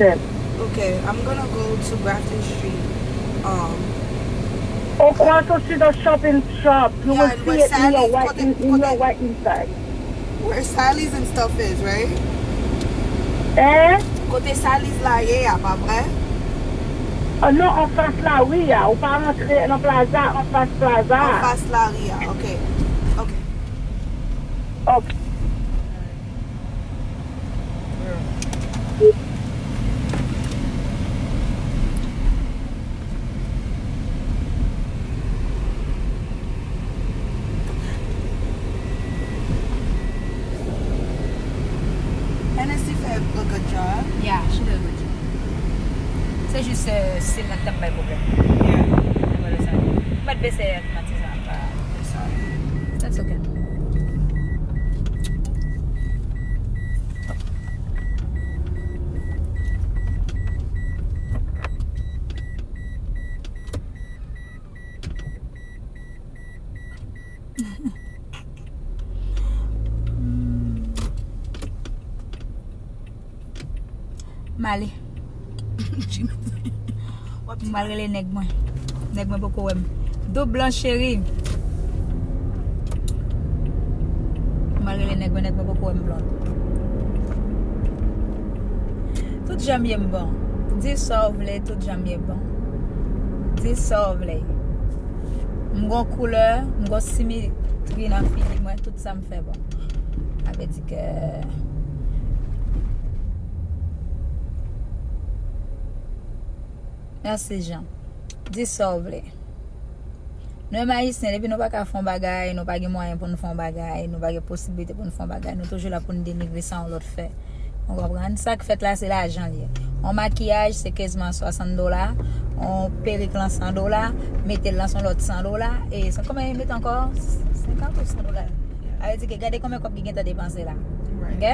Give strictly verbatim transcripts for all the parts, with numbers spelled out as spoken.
Okay, I'm gonna go to Grafton Street. Um, Au Croissant Sud, a shopping shop. You yeah, will see it near white, near white inside. Where Sally's and stuff is, right? Eh? Kote Sally's la ye a, pa vre? Oh, non, anfas lari a. Ou pa rantre nan plaza, anfas plaza. Anfas lari a, okay. Okay. Okay. Hennessy fè a good job. Yeah, she do a good job. Se jis, euh, stil la ki t ap bay pwoblèm. Yeah. Mwen t bese. That's okay. M ale. M al rele nèg mwen. Nèg mwen poko wè m. Doub blan cheri. M al rele nèg mwen, nèg mwen poko wè m blond. Tout jan m ye m bon. Di sa w vle, tout jan m ye bon. Di sa w vle. M gon koulè, m gon simetri nan figi mwen, tout sa m fè bon. Sa vle di ke Mèsi Jean. Di sa w vle. Nou menm Ayisyen, depi nou pa ka fè yon bagay, nou pa gen mwayen pou nou fè yon bagay, nou pa gen posiblite pou nou fè yon bagay, nou toujou la pou nou denigre sa yon lòt fè. Ou konprann? Sa k fèt la, se lajan l ye. Yon makiyaj, se kezman swasant dola. Yon perik lan san dola. Mete l lan se yon lòt san dola. E se konbyen yo mete ankò? Senkant ou san dola? Sa vle di ke gade konbyen kòb ki gentan depanse la. Right. Ok?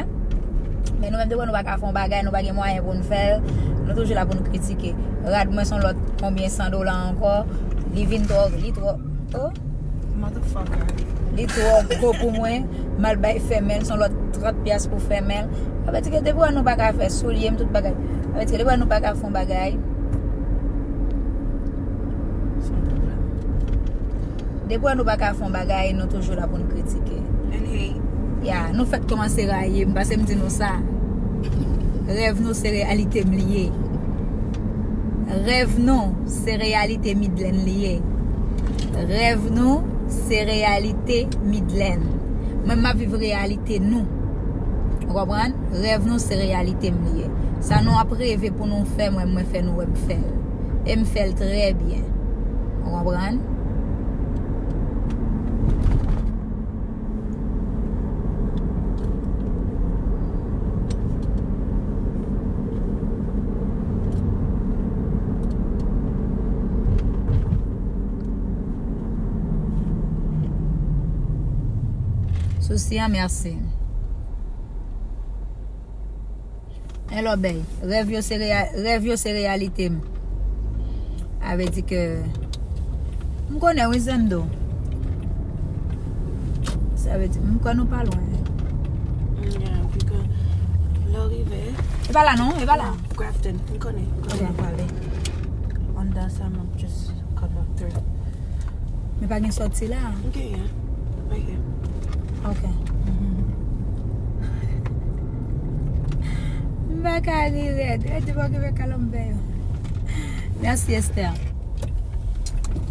Men nou menm, depi nou pa ka fè yon bagay, nou pa gen mwayen pou n fè l, nou toujou la pou n kritike. Rad mwen se yon lòt konbyen san dola ankò, li vin twò, li twò, oh. Motherfucker. Li twò gwo pou mwen, m al bay fèmen l, se yon lòt trant pyas pou fèmen l. Sa vle di ke depi nou pa ka fè soulye m, tout bagay. Sa vle di ke depi nou pa ka fè yon bagay, Depi nou pa ka fè yon bagay, nou toujou la pou n kritike. And hate. Ya, nou fèk kòmanse rayi m, paske m di nou sa. Rèv nou se reyalite m li ye. Rèv nou se reyalite Midlèn li ye. Rèv nou se reyalite Midlèn. Mwen, m ap viv reyalite nou. Ou konprann? Rèv nou se reyalite m li ye. Sa nou ap reve pou nou fè, mwen, mwen fè nou wè m fè l. E m fè l trè byen. Ou konprann? Sousi an, mèsi. En lòbèy. Rèv yo se reya-, rèv yo se reyalite m. Sa vle di ke m konnen wi Zendo. Sa vle di, m kwè nou pa lwen. Yeah, because lè w rive. E pa la non, e pa la. Grafton, m konnen, m konnen. Ok. Nou prale. Anndan sa, m ap just cut up through. Men pa gen sòti la. M genyen. Right here. Ok. M pa ka ri rèd. Rèd di pa okipe kalòm bè yo. Mèsi, Esther.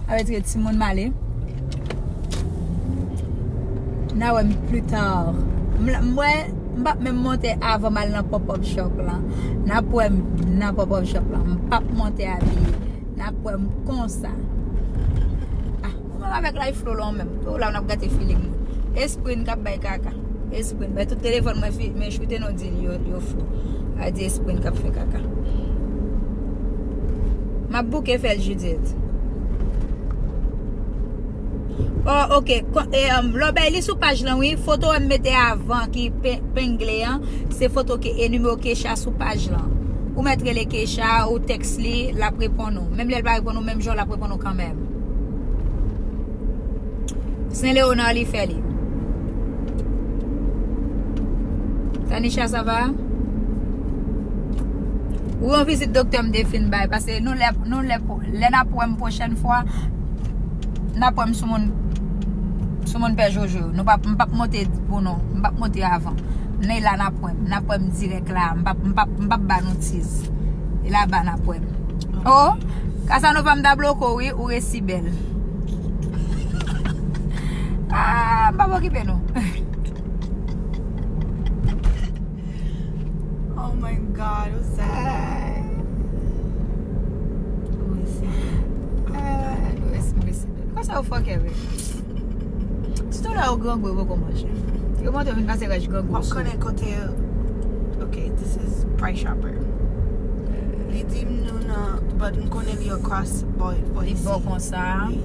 Avèk timoun m ale. N a wè m pli ta. M, m wè, m p ap menm monte avan m al nan pop-up shop lan. N ap wè m nan pop-up shop lan. M p ap monte abiye. N ap wè m konsa. Ah, ou menm avèk life flow la ou menm. Ou la, n ap gate feeling nou. Esprin k ap bay kaka. Esprin. Bay tout telefòn mwen fi, men choute non di yo, yo fou. A di Esprin k ap fè kaka. M ap bouke fè l Judith. Oh, ok. Kon, e, um, lè w bay li sou paj lan, wi. Foto m mete avan ki pe-, pengle an, se foto ke, e nimewo Keisha sou paj lan. Ou mèt rele Keisha, ou tèks li, l ap reponn ou. Menm lè l pa reponn ou, menm jan l ap reponn ou kanmenm. Sen Leonard li fè li. Tanisha, ça va? Wi, yon vizit doktè m te fin bay, paske nou lè, nou lè, lè n ap wè m pwochèn fwa, n ap wè m sou moun, sou moun Pè Jojo. Nou p ap, m p ap monte pou nou, m p ap monte avan. Men la n ap wè m, n ap wè m dirèk la, m p ap, m p ap, m p ap ba nou tiz. E laba n ap wè m. Oh, Casanova, m ta bloke w wi, ou resi bèl. Ah, m p ap okipe nou. Oh my God, what's that? Mwen se. Ah, mwen se, mwen se. Kwa sa ou fòkè vre? Sitou lè ou grangou, ou poko manje. Yo montre vin kase rèch grangou. W ap konnen kote. Okay, this is Price Chopper. Li di m nou nan, but m konnen li across bò, bò isi. Li bò konsa. Wi.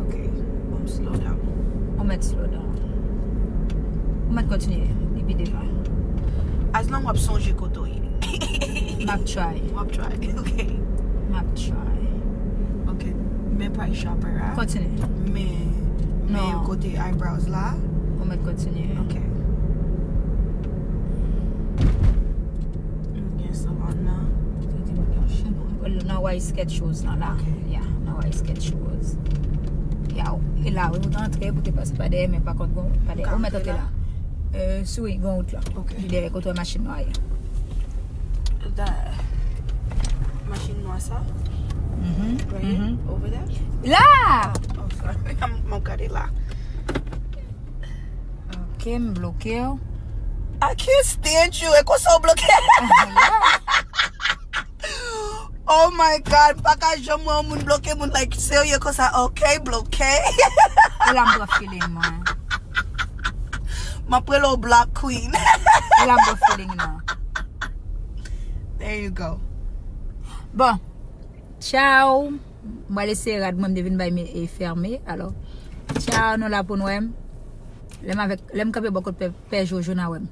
Okay, bon, slow down. Ou mèt slow down. Ou mèt kontinye, li pi devan. As long w ap sonje kote w ye. M ap try. W ap try, ok. M ap try. Ok, men Price Chopper a. Kontinye. Men, men kote eyebrows la. Ou mèt kontinye. Ok. M gen salon nan. Nan Wise Sketch Shoes nan la. Ok. Yeah, nan Wise Sketch Shoes. Yeah, e la, wi, ou te antre, pou te pase pa dèyè, men pa kont, bon, pa dèyè. Ou mèt antre la. Euh, si wi, gon wout la. Ok. Li dèyè kote machin nwa ye. That machin nwa sa? Mhm, right over there? La! Oh, sorry. M ap gade la. Ok, m bloke w. I can't stand you. E konsa w bloke? Oh my God, m pa ka janm wè yon moun bloke moun, like, serye konsa. Ok, bloke. E la m pran feeling mwen. M ap rele w Black Queen. E la m pran feeling nan. There you go. Bon, tchao. Mwen eseye rad mwen, m te vin bay men e fèmen. Alò, tchao, nou la pou n wè m. Lè m avèk, lè m kanpe bò kot pè, pè Jojo, n a wè m.